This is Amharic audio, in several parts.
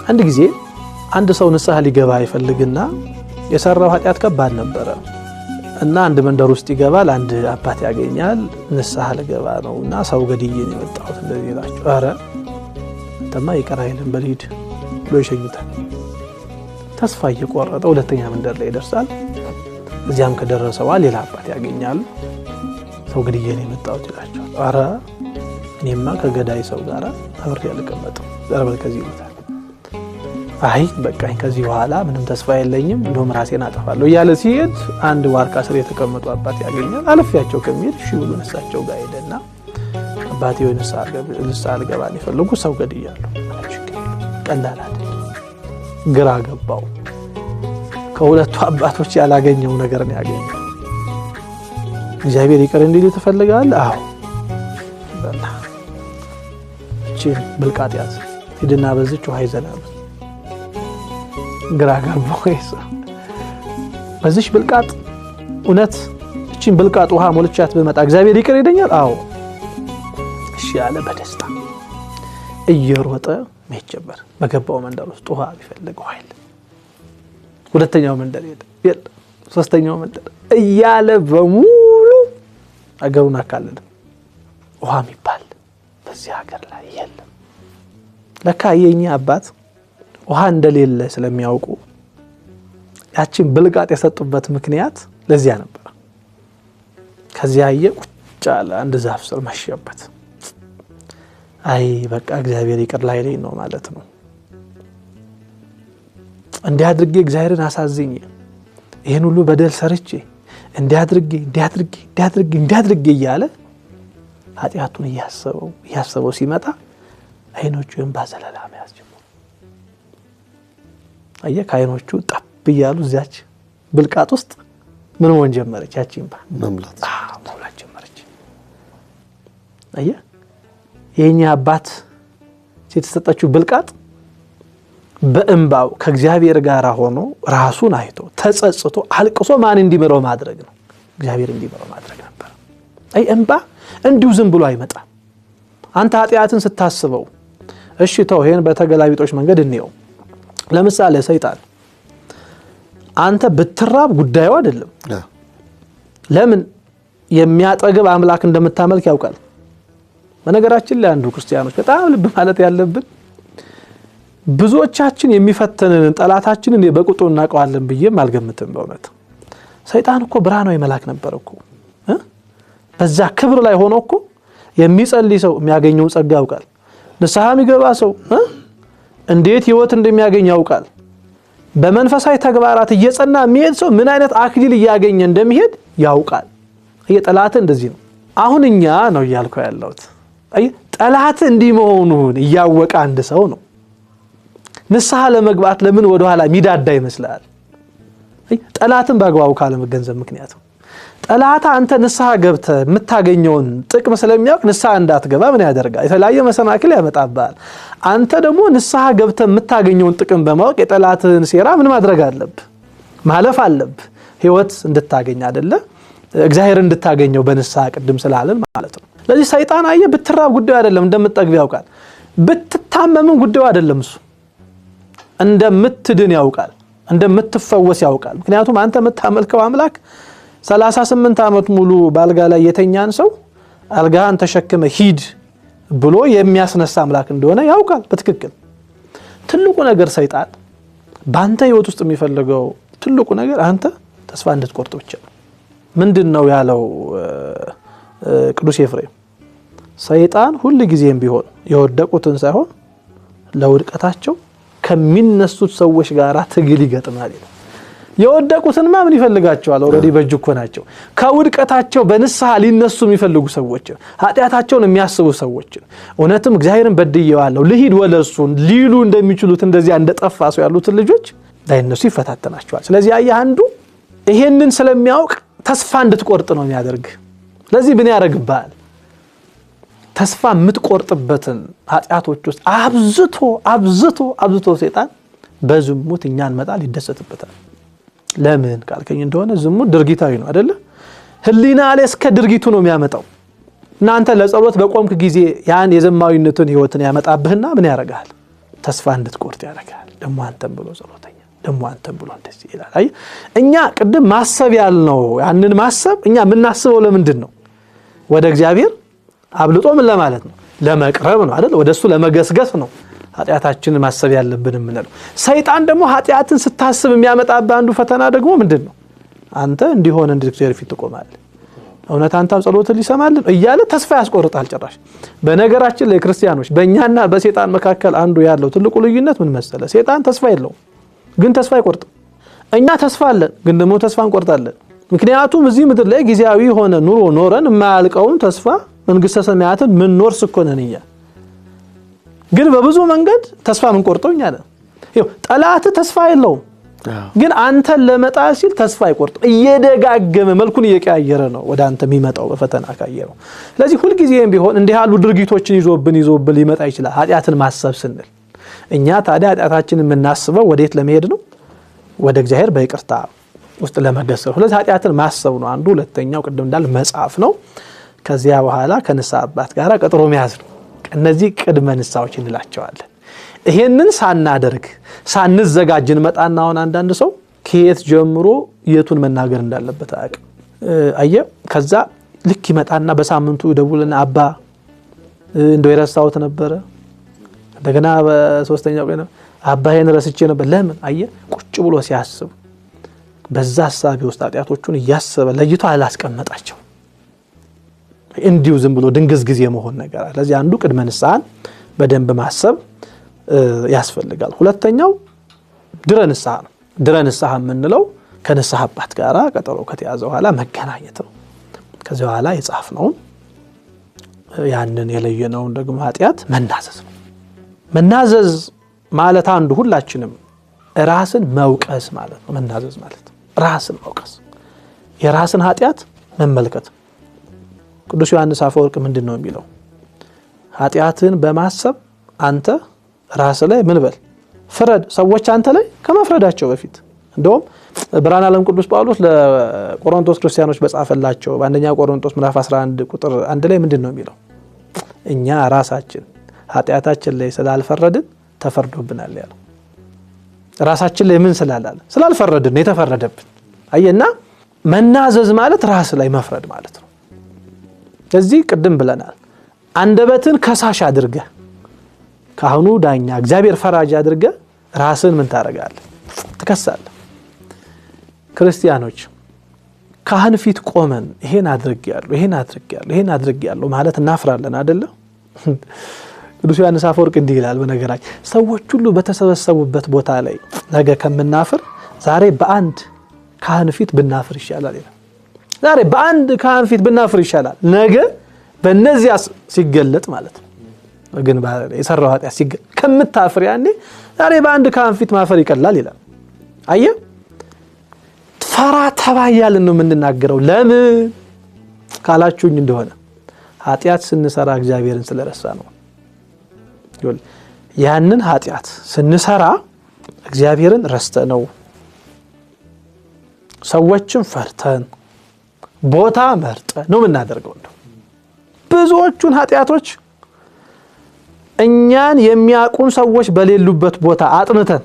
አንድ ጊዜ አንድ ሰው ንስሐ ሊገባ ይፈልግና የሰራው ኃጢአት ከባድ ነበረ እና አንድ መንደር ውስጥ ይገባል። አንድ አባት ያገኛል። ንስሐ ልገባ ነው እና ሰው ገድዬ ነው የመጣሁት እንደዚህ ይላቸው። ኧረ አንተማ ይቅር አይልም በል ሂድ ብሎ ይሸኙታል። ተስፋ እየቆረጠ ሁለተኛ መንደር ላይ ይደርሳል። እዚያም ከደረሰ በኋላ ሌላ አባት ያገኛሉ። ሰው ገድዬ ነው የመጣሁት ይላቸዋል። ኧረ እኔማ ከገዳይ ሰው ጋር አብሬ አልቀመጥም፣ ኧረ በል ከዚህ ይሉታል። አይ በቃኝ፣ ከዚህ በኋላ ምንም ተስፋ የለኝም፣ እንደውም ራሴን አጠፋለሁ እያለ ሲሄድ አንድ ዋርካ ስር የተቀመጡ አባት ያገኛል። አልፌያቸው ከሚሄድ እሺ ብሎ እሳቸው ጋር ሄደና አባቴ ወይ ንስሐ ልገባ ነው የፈለጉ ሰው ገድያለሁ። ቀላል አይደለም። ግራ ገባው። ከሁለቱ አባቶች ያላገኘው ነገር ነው ያገኘው። እግዚአብሔር ይቅር እንዲል ትፈልጋለህ? አዎ በላ እቺን ብልቃጥ ያዝ፣ ሂድና በዚች ውሃ ይዘናል። ግራ ገባው። በዚች ብልቃጥ እውነት እቺን ብልቃጥ ውሃ ሞልቻት ብመጣ እግዚአብሔር ይቅር ይለኛል? አዎ እሺ ያለ በደስታ እየሮጠ መሄድ ጀመረ። በገባው መንደር ውስጥ ውሃ ቢፈልግ ውሃ የለም። ሁለተኛው መንደር የለም፣ ሶስተኛው መንደር እያለ በሙሉ አገሩን አካለለ። ውሃ የሚባል በዚህ ሀገር ላይ የለም። ለካ የኛ አባት ውሃ እንደሌለ ስለሚያውቁ ያችን ብልቃጥ የሰጡበት ምክንያት ለዚያ ነበር። ከዚያ አየ ቁጭ አለ አንድ ዛፍ ስር መሸበት። አይ በቃ እግዚአብሔር ይቅር ላይለኝ ነው ማለት ነው። እንዲህ አድርጌ እግዚአብሔርን አሳዝኜ ይህን ሁሉ በደል ሰርቼ እንዲህ አድርጌ እንዲህ አድርጌ እንዲህ አድርጌ እንዲህ አድርጌ እያለ ኃጢአቱን እያሰበው እያሰበው ሲመጣ አይኖቹ የእንባ ዘለላ መያዝ ጀመሩ። አየህ፣ ከአይኖቹ ጠብ እያሉ እዚያች ብልቃጥ ውስጥ ምን መሆን ጀመረች? ያቺ እንባ መሙላት መሙላት ጀመረች። አየህ፣ የኛ አባት የተሰጠችው ብልቃጥ በእንባው ከእግዚአብሔር ጋር ሆኖ ራሱን አይቶ ተጸጽቶ አልቅሶ ማን እንዲምረው ማድረግ ነው? እግዚአብሔር እንዲምረው ማድረግ ነበር። አይ እንባ እንዲሁ ዝም ብሎ አይመጣም። አንተ ኃጢአትን ስታስበው እሺ ተው፣ ይሄን በተገላቢጦች መንገድ እንየው። ለምሳሌ ሰይጣን አንተ ብትራብ ጉዳዩ አይደለም። ለምን የሚያጠግብ አምላክ እንደምታመልክ ያውቃል። በነገራችን ላይ አንዱ ክርስቲያኖች በጣም ልብ ማለት ያለብን ብዙዎቻችን የሚፈትንን ጠላታችንን በቁጡ እናውቀዋለን ብዬም አልገምትም። በእውነት ሰይጣን እኮ ብርሃናዊ መልአክ ነበር እኮ፣ በዛ ክብር ላይ ሆኖ እኮ የሚጸልይ ሰው የሚያገኘውን ጸጋ ያውቃል። ንስሐ የሚገባ ሰው እንዴት ሕይወት እንደሚያገኝ ያውቃል። በመንፈሳዊ ተግባራት እየጸና የሚሄድ ሰው ምን አይነት አክሊል እያገኘ እንደሚሄድ ያውቃል። ጠላት እንደዚህ ነው። አሁን እኛ ነው እያልከው ያለሁት ጠላት እንዲህ መሆኑን እያወቀ አንድ ሰው ነው ንስሐ ለመግባት ለምን ወደኋላ ሚዳዳ ይመስላል? ጠላትን በአግባቡ ካለመገንዘብ ምክንያት ነው። ጠላት አንተ ንስሐ ገብተህ የምታገኘውን ጥቅም ስለሚያውቅ ንስሐ እንዳትገባ ምን ያደርጋል? የተለያየ መሰናክል ያመጣብሃል። አንተ ደግሞ ንስሐ ገብተህ የምታገኘውን ጥቅም በማወቅ የጠላትህን ሴራ ምን ማድረግ አለብህ? ማለፍ አለብህ። ሕይወት እንድታገኝ አይደለ እግዚአብሔር እንድታገኘው በንስሐ ቅድም ስላለን ማለት ነው። ስለዚህ ሰይጣን አየህ ብትራብ ጉዳዩ አይደለም፣ እንደምትጠግብ ያውቃል። ብትታመምም ጉዳዩ አይደለም፣ እሱ እንደምትድን ያውቃል፣ እንደምትፈወስ ያውቃል። ምክንያቱም አንተ የምታመልከው አምላክ 38 ዓመት ሙሉ በአልጋ ላይ የተኛን ሰው አልጋህን ተሸክመ ሂድ ብሎ የሚያስነሳ አምላክ እንደሆነ ያውቃል በትክክል። ትልቁ ነገር ሰይጣን በአንተ ሕይወት ውስጥ የሚፈልገው ትልቁ ነገር አንተ ተስፋ እንድትቆርጥ ብቻ ነው። ምንድን ነው ያለው ቅዱስ ኤፍሬም? ሰይጣን ሁል ጊዜም ቢሆን የወደቁትን ሳይሆን ለውድቀታቸው ከሚነሱት ሰዎች ጋር ትግል ይገጥማል ይላል። የወደቁትንማ ምን ይፈልጋቸዋል? already በእጅ እኮ ናቸው። ከውድቀታቸው በንስሐ ሊነሱ የሚፈልጉ ሰዎችን፣ ኃጢአታቸውን የሚያስቡ ሰዎችን፣ እውነትም እግዚአብሔርን በድየዋለሁ ልሂድ ወለሱ ሊሉ እንደሚችሉት እንደዚያ እንደጠፋ ሰው ያሉትን ልጆች ላይነሱ ይፈታተናቸዋል። ስለዚህ አየህ አንዱ ይሄንን ስለሚያውቅ ተስፋ እንድትቆርጥ ነው የሚያደርግ። ስለዚህ ምን ያደርግብሃል? ተስፋ የምትቆርጥበትን ኃጢአቶች ውስጥ አብዝቶ አብዝቶ አብዝቶ ሰይጣን በዝሙት እኛን መጣል ይደሰትበታል። ለምን ካልከኝ እንደሆነ ዝሙት ድርጊታዊ ነው አይደለ? ሕሊና ላይ እስከ ድርጊቱ ነው የሚያመጣው። እናንተ ለጸሎት በቆምክ ጊዜ ያን የዘማዊነትን ሕይወትን ያመጣብህና ምን ያደርግሃል? ተስፋ እንድትቆርጥ ያደርጋል። ደግሞ አንተም ብሎ ጸሎተኛ፣ ደግሞ አንተም ብሎ እንደዚህ ይላል። አይ እኛ ቅድም ማሰብ ያልነው ያንን ማሰብ እኛ የምናስበው ለምንድን ነው? ወደ እግዚአብሔር አብልጦ ምን ለማለት ነው? ለመቅረብ ነው አይደል? ወደ እሱ ለመገስገስ ነው ኃጢአታችንን ማሰብ ያለብን የምንለው። ሰይጣን ደግሞ ኃጢአትን ስታስብ የሚያመጣብህ አንዱ ፈተና ደግሞ ምንድን ነው? አንተ እንዲሆን እንደ እግዚአብሔር ፊት ትቆማለህ፣ እውነት አንተም ጸሎትን ሊሰማልን እያለ ተስፋ ያስቆርጣል ጭራሽ። በነገራችን ላይ ክርስቲያኖች፣ በእኛና በሴጣን መካከል አንዱ ያለው ትልቁ ልዩነት ምን መሰለ? ሴጣን ተስፋ የለውም፣ ግን ተስፋ አይቆርጥም። እኛ ተስፋ አለን፣ ግን ደግሞ ተስፋ እንቆርጣለን። ምክንያቱም እዚህ ምድር ላይ ጊዜያዊ የሆነ ኑሮ ኖረን የማያልቀውን ተስፋ መንግስተ ሰማያትን ምንወርስ እኮ ነን እኛ። ግን በብዙ መንገድ ተስፋ የምንቆርጠው እኛ ነን። ይኸው ጠላት ተስፋ የለውም፣ ግን አንተን ለመጣል ሲል ተስፋ አይቆርጥም። እየደጋገመ መልኩን እየቀያየረ ነው ወደ አንተ የሚመጣው በፈተና ካየረው። ስለዚህ ሁልጊዜም ቢሆን እንዲህ ያሉ ድርጊቶችን ይዞብን ይዞብን ሊመጣ ይችላል ኃጢአትን ማሰብ ስንል። እኛ ታዲያ ኃጢአታችንን የምናስበው ወዴት ለመሄድ ነው? ወደ እግዚአብሔር በይቅርታ ውስጥ ለመገሰብ። ስለዚህ ኃጢአትን ማሰብ ነው አንዱ። ሁለተኛው ቅድም እንዳል መጻፍ ነው። ከዚያ በኋላ ከንስሐ አባት ጋር ቀጠሮ መያዝ ነው። እነዚህ ቅድመ ንስሐዎች እንላቸዋለን። ይሄንን ሳናደርግ ሳንዘጋጅ እንመጣና አሁን አንዳንድ ሰው ከየት ጀምሮ የቱን መናገር እንዳለበት አያውቅም። አየህ፣ ከዛ ልክ ይመጣና በሳምንቱ ደውልና አባ እንደው የረሳሁት ነበረ፣ እንደገና በሶስተኛው ቀን አባ ይሄን ረስቼ ነበር። ለምን? አየህ፣ ቁጭ ብሎ ሲያስብ በዛ ሀሳቢ ውስጥ ኃጢአቶቹን እያሰበ ለይቶ አላስቀመጣቸው። እንዲሁ ዝም ብሎ ድንግዝግዝ የመሆን ነገር አለ። ስለዚህ አንዱ ቅድመ ንስሐን በደንብ ማሰብ ያስፈልጋል። ሁለተኛው ድረ ንስሐ ነው። ድረ ንስሐ የምንለው ከንስሐ አባት ጋር ቀጠሮ ከተያዘ በኋላ መገናኘት ነው። ከዚያ በኋላ የጻፍነውን ያንን የለየነውን ደግሞ ኃጢአት መናዘዝ ነው። መናዘዝ ማለት አንዱ ሁላችንም ራስን መውቀስ ማለት ነው። መናዘዝ ማለት ራስን መውቀስ፣ የራስን ኃጢአት መመልከት። ቅዱስ ዮሐንስ አፈወርቅ ምንድን ነው የሚለው? ኃጢአትን በማሰብ አንተ ራስ ላይ ምን በል ፍረድ፣ ሰዎች አንተ ላይ ከመፍረዳቸው በፊት። እንደውም ብርሃነ ዓለም ቅዱስ ጳውሎስ ለቆሮንቶስ ክርስቲያኖች በጻፈላቸው በአንደኛ ቆሮንቶስ ምዕራፍ 11 ቁጥር 1 ላይ ምንድን ነው የሚለው? እኛ ራሳችን ኃጢአታችን ላይ ስላልፈረድን ተፈርዶብናል ያለው። ራሳችን ላይ ምን ስላላለ? ስላልፈረድን ነው የተፈረደብን። አየና መናዘዝ ማለት ራስ ላይ መፍረድ ማለት ነው። እዚህ ቅድም ብለናል፣ አንደበትን ከሳሽ አድርገህ ካህኑ ዳኛ እግዚአብሔር ፈራጅ አድርገህ ራስን ምን ታደርጋለህ? ትከሳለህ። ክርስቲያኖች ካህን ፊት ቆመን ይሄን አድርጌያለሁ፣ ይሄን አድርጌያለሁ፣ ይሄን አድርጌያለሁ ማለት እናፍራለን አይደለ? ቅዱስ ዮሐንስ አፈወርቅ እንዲህ ይላል፣ በነገራችን ሰዎች ሁሉ በተሰበሰቡበት ቦታ ላይ ነገ ከምናፍር ዛሬ በአንድ ካህን ፊት ብናፍር ይሻላል ይላል። ዛሬ በአንድ ካህን ፊት ብናፍር ይሻላል፣ ነገ በእነዚያ ሲገለጥ ማለት ነው። ግን የሰራው ኃጢአት ሲገለጥ ከምታፍር ያኔ ዛሬ በአንድ ካህን ፊት ማፈር ይቀላል ይላል። አየህ፣ ፈራ ተባ እያልን ነው የምንናገረው። ለምን ካላችሁኝ እንደሆነ ኃጢአት ስንሰራ እግዚአብሔርን ስለረሳ ነው። ያንን ኃጢአት ስንሰራ እግዚአብሔርን ረስተ ነው፣ ሰዎችን ፈርተን ቦታ መርጠን ነው የምናደርገው። እንደው ብዙዎቹን ኃጢአቶች እኛን የሚያውቁን ሰዎች በሌሉበት ቦታ አጥንተን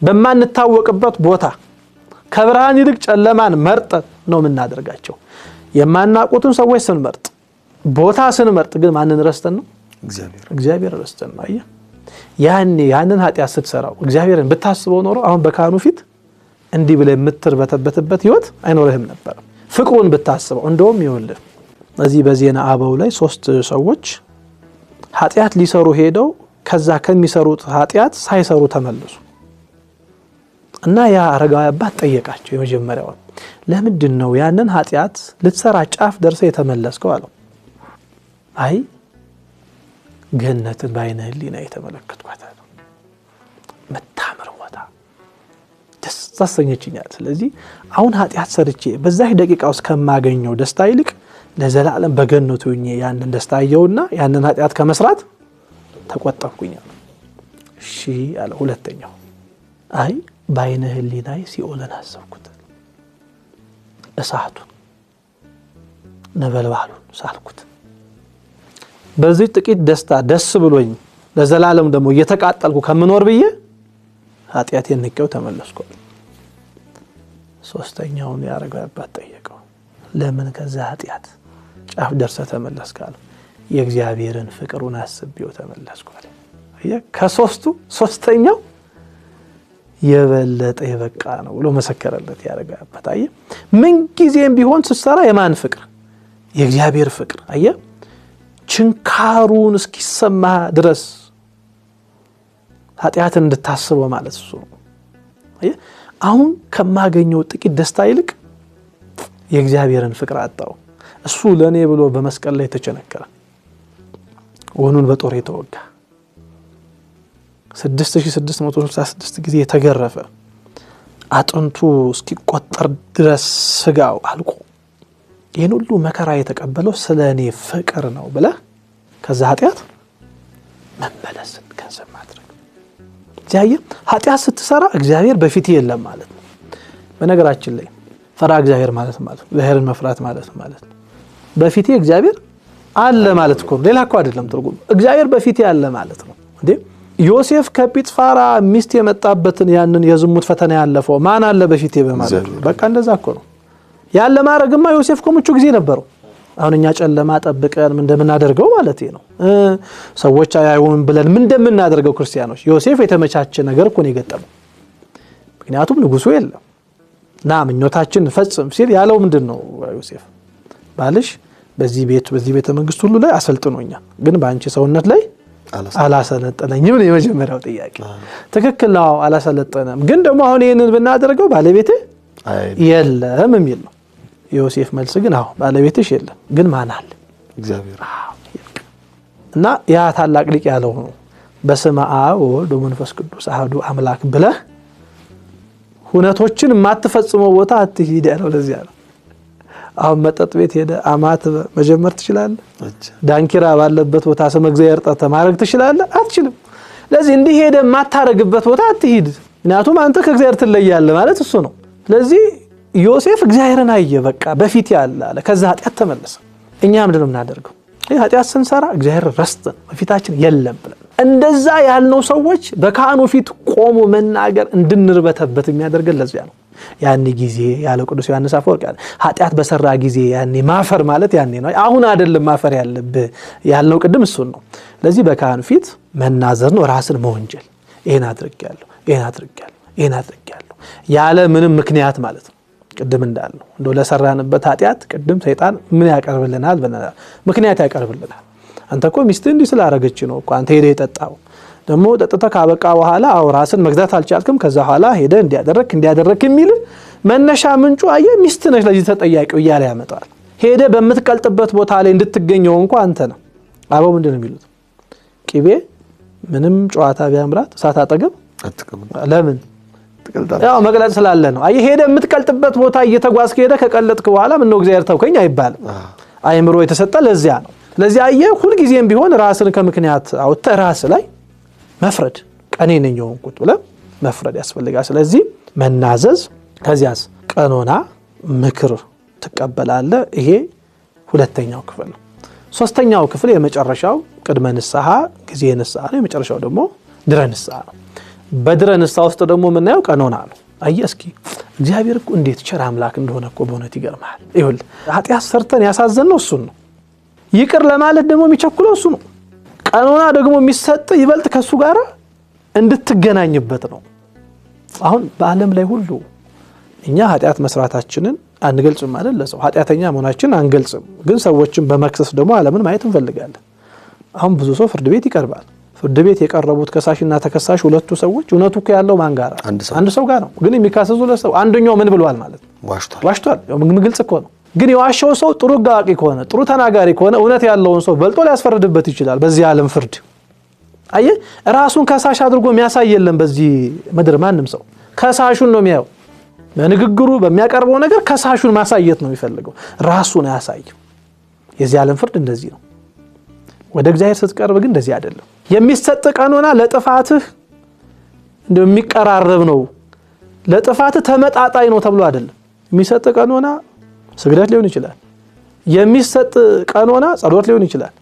በማንታወቅበት ቦታ ከብርሃን ይልቅ ጨለማን መርጠን ነው የምናደርጋቸው። የማናውቁትን ሰዎች ስንመርጥ ቦታ ስንመርጥ ግን ማንን ረስተን ነው? እግዚአብሔር ረስተን ነው። አየህ፣ ያኔ ያንን ኃጢአት ስትሰራው እግዚአብሔርን ብታስበው ኖሮ አሁን በካህኑ ፊት እንዲህ ብለህ የምትርበተበትበት ህይወት አይኖርህም ነበር። ፍቅሩን ብታስበው እንደውም ይኸውልህ እዚህ በዜና አበው ላይ 3 ሰዎች ኃጢአት ሊሰሩ ሄደው ከዛ ከሚሰሩት ኃጢአት ሳይሰሩ ተመለሱ። እና ያ አረጋዊ አባት ጠየቃቸው። የመጀመሪያው ለምንድን ነው ያንን ኃጢአት ልትሰራ ጫፍ ደርሰህ የተመለስከው አለው። አይ ገነትን በዓይነ ህሊና የተመለከትኳት አለው። መታምር ቦታ ደስ አሰኘችኛል። ስለዚህ አሁን ኃጢአት ሰርቼ በዛች ደቂቃ ውስጥ ከማገኘው ደስታ ይልቅ ለዘላለም በገነቱ ሆኜ ያንን ደስታ አየውና ያንን ኃጢአት ከመስራት ተቆጠብኩኝ አለ። እሺ አለ። ሁለተኛው አይ በዓይነ ህሊናዬ ሲኦልን አሰብኩት፣ እሳቱን ነበልባሉን ሳልኩት። በዚህ ጥቂት ደስታ ደስ ብሎኝ ለዘላለም ደግሞ እየተቃጠልኩ ከምኖር ብዬ ኃጢአቴን ንቄው ተመለስኩ። ሶስተኛውን የአረጋዊ አባት ጠየቀው፣ ለምን ከዛ ኃጢአት ጫፍ ደርሰህ ተመለስክ አለው። የእግዚአብሔርን ፍቅሩን አስቤው ተመለስኩ አለ። ከሶስቱ ሶስተኛው የበለጠ የበቃ ነው ብሎ መሰከረለት የአረጋዊ አባት። አየህ፣ ምንጊዜም ቢሆን ስትሰራ የማን ፍቅር? የእግዚአብሔር ፍቅር። አየህ፣ ችንካሩን እስኪሰማ ድረስ ኃጢአትን እንድታስበው ማለት እሱ ነው። አየህ፣ አሁን ከማገኘው ጥቂት ደስታ ይልቅ የእግዚአብሔርን ፍቅር አጣው። እሱ ለእኔ ብሎ በመስቀል ላይ ተቸነከረ፣ ጎኑን በጦር የተወጋ፣ 6666 ጊዜ የተገረፈ፣ አጥንቱ እስኪቆጠር ድረስ ስጋው አልቆ ይህን ሁሉ መከራ የተቀበለው ስለ እኔ ፍቅር ነው ብለህ ከዛ ኃጢአት መመለስን ገንዘብ ማድረግ። እዚያ ኃጢአት ስትሰራ እግዚአብሔር በፊት የለም ማለት ነው። በነገራችን ላይ ፈራ እግዚአብሔር ማለት ማለት እግዚአብሔርን መፍራት ማለት ማለት ነው። በፊቴ እግዚአብሔር አለ ማለት እኮ ነው። ሌላ እኮ አይደለም ትርጉም። እግዚአብሔር በፊቴ አለ ማለት ነው። እንዴ ዮሴፍ ከጲጥፋራ ሚስት የመጣበትን ያንን የዝሙት ፈተና ያለፈው ማን አለ በፊቴ በማለት ነው። በቃ እንደዛ እኮ ነው። ያን ለማድረግማ ዮሴፍ እኮ ምቹ ጊዜ ነበረው። አሁን እኛ ጨለማ ጠብቀን እንደምናደርገው ማለት ነው፣ ሰዎች አያዩን ብለን ምን እንደምናደርገው ክርስቲያኖች፣ ዮሴፍ የተመቻቸ ነገር እኮ ነው የገጠመው። ምክንያቱም ንጉሱ የለም ና ምኞታችን ፈጽም ሲል ያለው ምንድን ነው? ዮሴፍ ባልሽ በዚህ ቤት በዚህ ቤተ መንግስት ሁሉ ላይ አሰልጥኖኛል፣ ግን በአንቺ ሰውነት ላይ አላሰለጠነኝም ነው የመጀመሪያው ጥያቄ። ትክክል ነው፣ አላሰለጠነም። ግን ደግሞ አሁን ይህንን ብናደርገው ባለቤቴ የለም የሚል ነው። የዮሴፍ መልስ ግን አዎ ባለቤትሽ የለም፣ ግን ማን አለ? እግዚአብሔር። እና ያ ታላቅ ሊቅ ያለው ነው፣ በስመ አብ ወወልድ ወመንፈስ ቅዱስ አሐዱ አምላክ ብለህ ሁነቶችን የማትፈጽመው ቦታ አትሂድ ያለው ለዚያ ነው። አሁን መጠጥ ቤት ሄደ አማት መጀመር ትችላለህ? ዳንኪራ ባለበት ቦታ ስመ እግዚአብሔር ጠርተህ ማድረግ ትችላለህ? አትችልም። ለዚህ እንዲህ ሄደ የማታረግበት ቦታ አትሂድ። ምክንያቱም አንተ ከእግዚአብሔር ትለያለህ ማለት እሱ ነው። ስለዚህ ዮሴፍ እግዚአብሔርን አየ፣ በቃ በፊት ያለ አለ። ከዛ ኃጢአት ተመለሰ። እኛ ምንድን ነው የምናደርገው? ይህ ኃጢአት ስንሰራ እግዚአብሔር ረስተን በፊታችን የለም ብለን እንደዛ ያልነው ሰዎች በካህኑ ፊት ቆሞ መናገር እንድንርበተበት የሚያደርገን ለዚያ ነው። ያኔ ጊዜ ያለው ቅዱስ ዮሐንስ አፈወርቅ ያለ ኃጢአት በሰራ ጊዜ ያኔ ማፈር ማለት ያኔ ነው። አሁን አይደለም ማፈር ያለብህ ያልነው ቅድም እሱን ነው። ስለዚህ በካህኑ ፊት መናዘር ነው፣ ራስን መወንጀል። ይሄን አድርጌያለሁ፣ ይሄን አድርጌያለሁ፣ ይሄን አድርጌያለሁ ያለ ምንም ምክንያት ማለት ነው። ቅድም እንዳልነው እንደው ለሰራንበት ኃጢአት ቅድም ሰይጣን ምን ያቀርብልናል ብለናል፣ ምክንያት ያቀርብልናል። አንተ እኮ ሚስትህ እንዲህ ስላረገች ነው እኮ አንተ ሄደህ የጠጣው፣ ደግሞ ጠጥተህ ካበቃ በኋላ አዎ ራስን መግዛት አልቻልክም፣ ከዛ በኋላ ሄደህ እንዲያደረክ እንዲያደረክ የሚል መነሻ ምንጩ አየህ ሚስት ነች ለዚህ ተጠያቂው እያለ ያመጣዋል። ሄደህ በምትቀልጥበት ቦታ ላይ እንድትገኘው እንኳ አንተ ነው። አበው ምንድን ነው የሚሉት? ቅቤ ምንም ጨዋታ ቢያምራት እሳት አጠገብ ለምን ያው መቅለጥ ስላለ ነው። አየህ ሄደህ የምትቀልጥበት ቦታ እየተጓዝክ ሄደህ ከቀለጥክ በኋላ ምነው እግዚአብሔር ተውከኝ አይባልም። አይምሮ የተሰጠ ለዚያ ነው። ስለዚህ አየህ ሁልጊዜም ቢሆን ራስን ከምክንያት አውጥተህ ራስ ላይ መፍረድ ቀኔ ነኝ የሆንኩት ብለህ መፍረድ ያስፈልጋል። ስለዚህ መናዘዝ፣ ከዚያስ ቀኖና ምክር ትቀበላለህ። ይሄ ሁለተኛው ክፍል ነው። ሶስተኛው ክፍል የመጨረሻው ቅድመ ንስሐ ጊዜ ንስሐ ነው። የመጨረሻው ደግሞ ድረ ንስሐ ነው። በድረ ንስሐ ውስጥ ደግሞ የምናየው ቀኖና ነው። አየህ እስኪ እግዚአብሔር እኮ እንዴት ቸር አምላክ እንደሆነ እኮ በእውነት ይገርምሃል። ይኸውልህ ኃጢአት ሰርተን ያሳዘንነው እሱን ነው። ይቅር ለማለት ደግሞ የሚቸኩለው እሱ ነው። ቀኖና ደግሞ የሚሰጥ ይበልጥ ከሱ ጋር እንድትገናኝበት ነው። አሁን በዓለም ላይ ሁሉ እኛ ኃጢአት መስራታችንን አንገልጽም ማለት ለሰው ኃጢአተኛ መሆናችንን አንገልጽም፣ ግን ሰዎችን በመክሰስ ደግሞ ዓለምን ማየት እንፈልጋለን። አሁን ብዙ ሰው ፍርድ ቤት ይቀርባል። ፍርድ ቤት የቀረቡት ከሳሽና ተከሳሽ ሁለቱ ሰዎች እውነቱ እኮ ያለው ማን ጋር? አንድ ሰው ጋር ነው። ግን የሚካሰሱ ሁለት ሰው፣ አንደኛው ምን ብሏል ማለት ነው? ዋሽቷል። ግልጽ እኮ ነው። ግን የዋሸው ሰው ጥሩ አዋቂ ከሆነ ጥሩ ተናጋሪ ከሆነ እውነት ያለውን ሰው በልጦ ሊያስፈርድበት ይችላል። በዚህ ዓለም ፍርድ አየህ፣ ራሱን ከሳሽ አድርጎ የሚያሳይ የለም በዚህ ምድር። ማንም ሰው ከሳሹን ነው የሚያየው። በንግግሩ በሚያቀርበው ነገር ከሳሹን ማሳየት ነው የሚፈልገው፣ ራሱን አያሳይም። የዚህ ዓለም ፍርድ እንደዚህ ነው። ወደ እግዚአብሔር ስትቀርብ ግን እንደዚህ አይደለም። የሚሰጥ ቀኖና ለጥፋትህ እንደው የሚቀራረብ ነው፣ ለጥፋትህ ተመጣጣኝ ነው ተብሎ አይደለም። የሚሰጥ ቀኖና ስግደት ሊሆን ይችላል። የሚሰጥ ቀኖና ጸሎት ሊሆን ይችላል።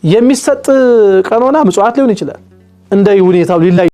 የሚሰጥ ቀኖና ምጽዋት ሊሆን ይችላል። እንደ ሁኔታው ሊለያይ